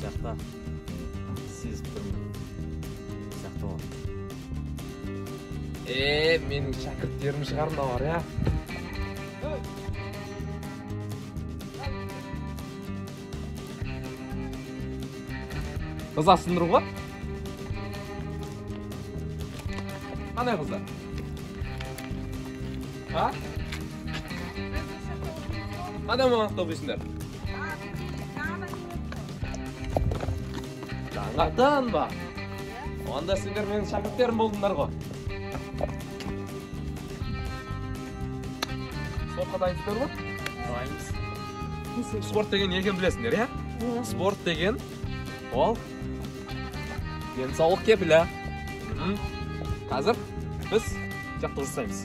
Жақта сезіп тұрмын. Сияқты ғой. Менің шәкірттерім шығар мыналар, иә? Қыза сындыру ғой? Қандай қыздар? А? Қандай мамандықта оқисыңдар? Жаңадан ба? Онда сендер менің шәкірттерім болдыңдар ғой. Спортқа дайынсыздар ғой? Дайынбыз. Спорт деген не екенін білесіңдер, иә? Спорт деген ол денсаулық кепілі. Қазір біз жаттығу жасаймыз.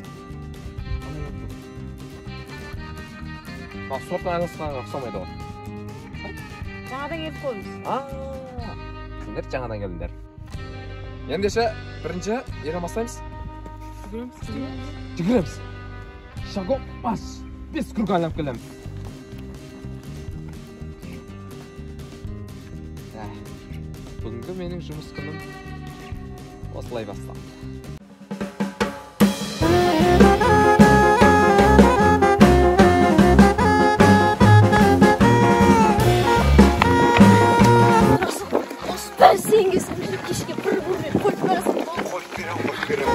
Спортпен айналысқанға ұқсамайды ғой. Жаңадан келдік қой біз. Сендер жаңадан келдіңдер. Ендеше бірінші неден бастаймыз? Жүгіреміз. Жүгіреміз. Шагом марш. 5 круг айналып келеміз. Бүгінгі менің жұмыс күнім осылай басталды. Кешке бір бұрмен қойып бересің. Қойып берем, қойып берем.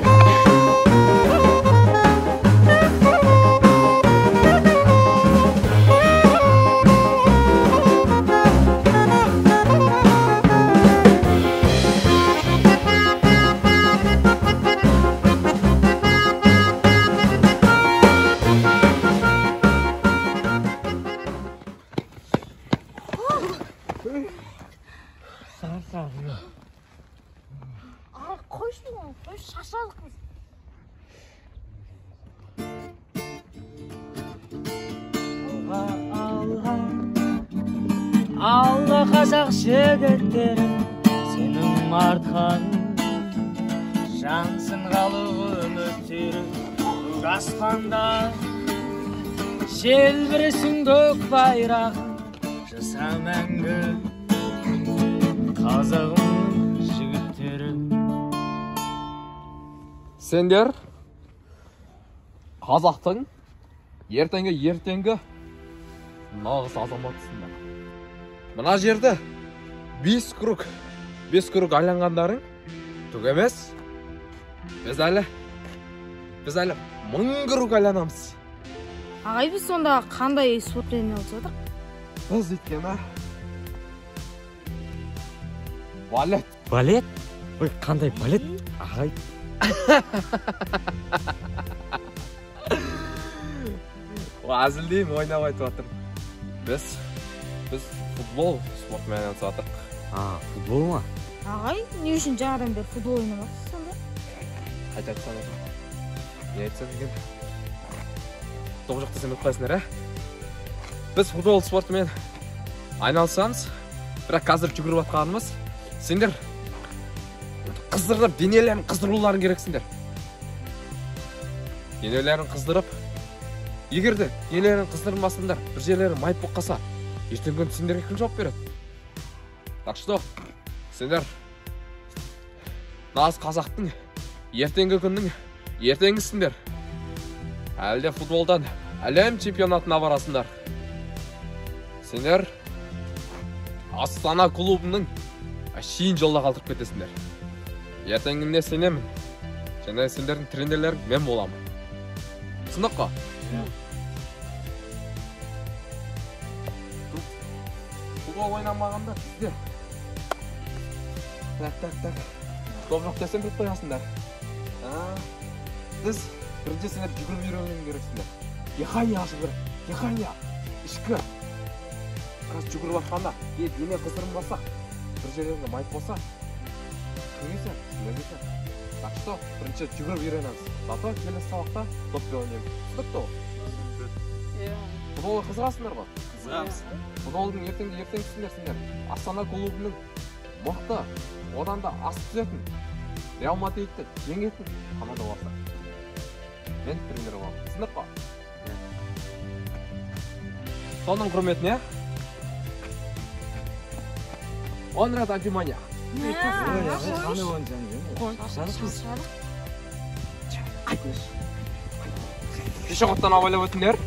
Қойшы, қойшы, шаршадық біз. Алға, алға, алға қазақ жігіттері, сенің артқан жансын халық үміттері. Көк аспанда желбіресің көк байрағың, жаса мәңгі қазағым жігіттері. Сендер қазақтың ертеңгі нағыз азаматысыңдар. Мына жерді 5 круг айланғандарың түк емес. Біз әлі 1000 круг айланамыз. Ағай, біз сонда қандай спортпен айналысып жатырмыз? Біз өйткені балет. Балет? Ой, қандай балет? Ағай. Әзілдеймін, ойнап айтып жатырмын. Біз футбол спортымен айналысып жатырмық. Футбол ма? Ағай, не үшін жаңадан бері футбол ойнамақсыз сонда? Қайта айтсам екен. Не айтсам екен? Топ жоқ десем өтіп қоясыңдар, ә? Біз футбол спортымен айналысамыз, бірақ қазір жүгіріп жатқанымыз сендер қыздырып, денелерін қыздыруларың керексіңдер. Денелерін қыздырып, егер де денелерін қыздырмасыңдар, бір жерлері майып болып қалса, ертеңгі күні сендерге кім жауап береді? Так что, сендер нағыз қазақтың ертеңгі күннің ертеңгісіңдер. Әлі де футболдан әлем чемпионатына барасыңдар. Сендер Астана клубының әшейін жолда қалдырып кетесіңдер. Ертеңгіне сенемін. Және сендердің тренерлерің мен боламын. Түсіндік қой? Футбол ойнамағанда бізде. Так, так, так. Топ жоқ десем біліп қоясыңдар. Біз бірінші сендер жүгіріп үйренуің керексіңдер. Дыхание ашу керек. Дыхание. Ішкі. Қазір жүгіріп жатқанда, дене қыздырынбаса, бір жерлерінде майып болса, кімге сендерге. Так что, бірінші жүгіріп үйренеміз. Зато келесі сабақта доппен ойнаймыз. Түсінікті ғой? Иә. Футболға қызығасыңдар ғой? Қызығамыз. Футболдың ертеңгісіңдер сендер. Астана клубының мықты, одан да асып түсетін, Реал Мадридті жеңетін команда боласың. Мен тренер боламын. Түсіндік қой? Соның құрметіне Он ряд отжимания. Ой, ағай, қандай ойын? Шаршадық біз. Пешеходтан абайлап өтіңдер.